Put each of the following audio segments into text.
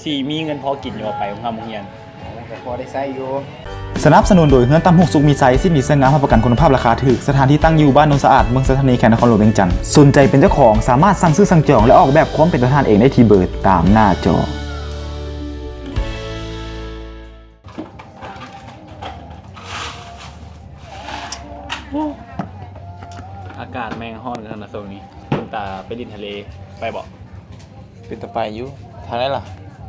ຊິມີເງິນພໍກິນຢູ່ບໍ່ ໄປໂຮງຮ່ຳໂຮງຮຽນ? ໂອ້ ກໍພໍໄດ້ໃຊ້ຢູ່. ສະໜັບສະໜູນໂດຍ ເຮືອນຕຳຫຸກສຸກມີໄຊ ສິ້ນດີເຊິ່ງງາມ ຮັບປະກັນຄຸນນະພາບລາຄາຖືກ, ສະຖານທີ່ຕັ້ງຢູ່ບ້ານໂນນສະອາດ ເມືອງໄຊທານີ ແຂວງນະຄອນຫຼວງວຽງຈັນ. ສົນໃຈເປັນເຈົ້າຂອງ ສາມາດສັ່ງຊື້ສັ່ງຈອງ ແລະ ອອກແບບຄວາມເປັນຕົວທ່ານເອງໄດ້ທີ່ເບີຕາມໜ້າຈໍ. ອາກາດແມ່ງຮ້ອນຂະໜາດນັ້ນຊ່ວງນີ້. ເປັນຕາໄປຫຼິ້ນທະເລ ໄປບໍ່? ເປັນຕາໄປຢູ່. ທາງໃດລະ?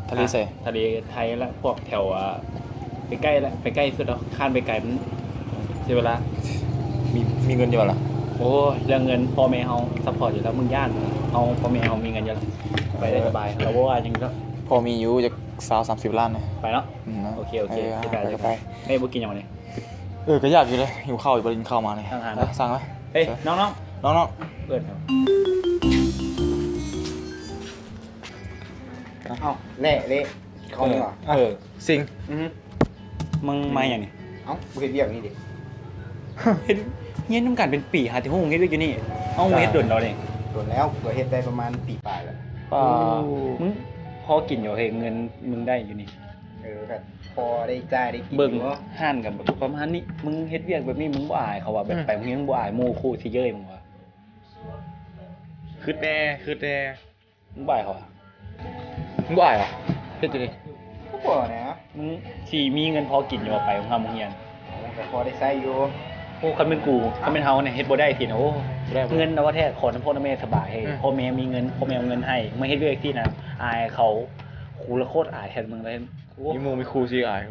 ທະເລໃສ? ທະເລໄທລະ ພວກແຖວ ອ່າ ໃກ້ໆລະ ໄປໃກ້ສຸດແລ້ວ. ຂ້າມໄປໄກມັນເສຍເວລາ. ມີ ມີເງິນຢູ່ບໍ່ລະ? ໂອ້ຍ ເລື່ອງເງິນ ພໍ່ແມ່ເຮົາຊັບພອດຢູ່ແລ້ວ. ມຶງຢ້ານເຮົາ ພໍ່ແມ່ເຮົາມີເງິນຢູ່ແລ້ວ. ໄປໄດ້ສະບາຍ ເອີ ເຮົາບໍ່ວ່າຫຍັງຢູ່ແລ້ວ. ພໍມີຢູ່ຈັກຊາວສາມສິບລ້ານນະ. ໄປເນາະ. ອືມ ໂອເຄ ໂອເຄ ເອີ ໄປ ໄປ ໄປ. ເອີ ບໍ່ກິນຫຍັງວະນີ້? ເອີ ກໍຢາກຢູ່ເດ້ ຫິວເຂົ້າຢູ່ ບໍ່ໄດ້ກິນເຂົ້າມານີ້. ສັ່ງອາຫານ ເອີ ສັ່ງເລີຍ. ເອີຍ ເອີ ນ້ອງໆ ນ້ອງໆ ເອີ້ນເຂົາ. ເອົ້າ ແຫຼະເລະ ເຂົ້ານີ້ຫວາ? ເອີ ຊິງ ອືຮຶ ມຶງມາຫຍັງນີ້? ເອົ້າ ບໍ່ເຮັດວຽກນີ້ເດ? ເຮັດ ຮຽນນຳກັນເປັນປີ ຫາແຕ່ຮູ້ເຮັດວຽກຢູ່ນີ້. ເອົ້າ ເຮັດດົນແລ້ວນີ້? ດົນແລ້ວ ກໍເຮັດໄດ້ປະມານປີປາຍແລ້ວ. ປາ ໂອ້ ມຶງພໍກິນຢູ່ເຮີຍ ເງິນມຶງໄດ້ຢູ່ນີ້? ເອີ ກໍພໍໄດ້ຈ່າຍໄດ້ກິນ. ເບິ່ງ ຢູ່ ຮ້ານກໍແບບປະມານນີ້. ມຶງເຮັດວຽກແບບນີ້ ມຶງບໍ່ອາຍເຂົາວ່າ? ແບບ ອືມ ໄປໂຮງຮຽນບໍ່ອາຍໝູ່ຄູ່ຊິເຍີ້ຍມຶງວ່າ? ຄຶດແດ່ ຄຶດແດ່. ມຶງບໍ່ອາຍເຂົາຫວາ? ມຶງບໍ່ອາຍຫວາ? ເຮັດຈັ່ງໃດ? ກໍບໍ່ນະ. ມຶງຊິມີເງິນພໍກິນຢູ່ບໍ່ ໄປໂຮງຮ່ຳໂຮງຮຽນ? ໂອ້ ກໍພໍໄດ້ໃຊ້ຢູ່. ໂອ້ ຄັນແມ່ນກູ ຄັນແມ່ນເຮົານີ້ເຮັດບໍ່ໄດ້ຕິນະ. ໂອ້ ບໍ່ໄດ້ ບໍ່ໄດ້. ເງິນນະວ່າແທ້ ຂໍນຳພໍ່ນຳແມ່ສະບາຍ. ອືມ ພໍ່ແມ່ມີເງິນ ພໍ່ແມ່ເອົາເງິນໃຫ້. ມາເຮັດວຽກຊີ້ນະ ອາຍເຂົາ. ກູລະໂຄດອາຍແທນມຶງເລີຍ. ໂອ້ ມີໝູ່ມີຄູ່ຊິອາຍ.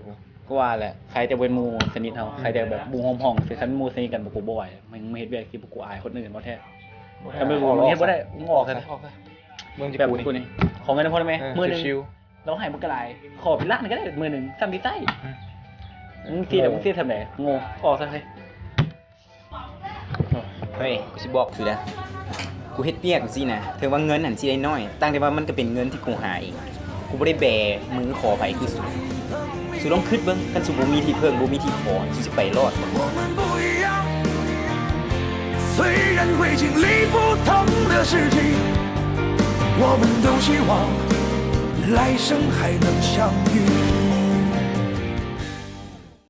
ກໍວ່າແຫຼະ ໃຄແຕ່ເປັນໝູ່ສະໜິດເຮົາ ອືມ ໃຄແຕ່ແບບໝູ່ຮ່ວມຫ້ອງ. ຄືຄັນໝູ່ສະໜິດກັນ ພວກກູບໍ່ໄຫວ. ມຶງມາເຮັດວຽກທີ່ພວກກູອາຍຄົນອື່ນບໍ່ແທ້. ຄັນແບບມຶງເຮັດບໍ່ໄດ້ ມຶງອອກຊະ. ອອກຊະ ເບິ່ງແຕ່ກູນີ້ ຂໍເງິນນຳພໍ່ນຳແມ່ ເອີ ມື້ໜຶ່ງ ຊິວໆ ລາວໃຫ້ບໍ່ກະຫຼາຍ ຂໍເປັນລ້ານກໍໄດ້ມື້ໜຶ່ງ ສ່ຳຊິໃຊ້. ອືມ ມຶງຊິແລ້ວ ໂອ້ ມຶງຊິທຳໃດ? ໂງ່ ອອກຊະເຮີ້ຍ. ເຮີ້ຍ ກູຊິບອກສູເດີ ກູເຮັດວຽກຈັ່ງຊີ້ນະ ເຖິງວ່າເງິນຫັ້ນຊິໄດ້ໜ້ອຍ ຕ່າງແຕ່ວ່າມັນກໍເປັນເງິນທີ່ກູຫາເອງ. ກູບໍ່ໄດ້ແບມືຂໍໃຜຄືສູ. ສູລອງຄິດເບິ່ງ ຄັນສູບໍ່ມີທີ່ເພິ່ງ ບໍ່ມີທີ່ຂໍ ສູຊິໄປລອດບໍ່? 我们不一样，虽然会经历不同的事情，我们都希望来生还能相遇。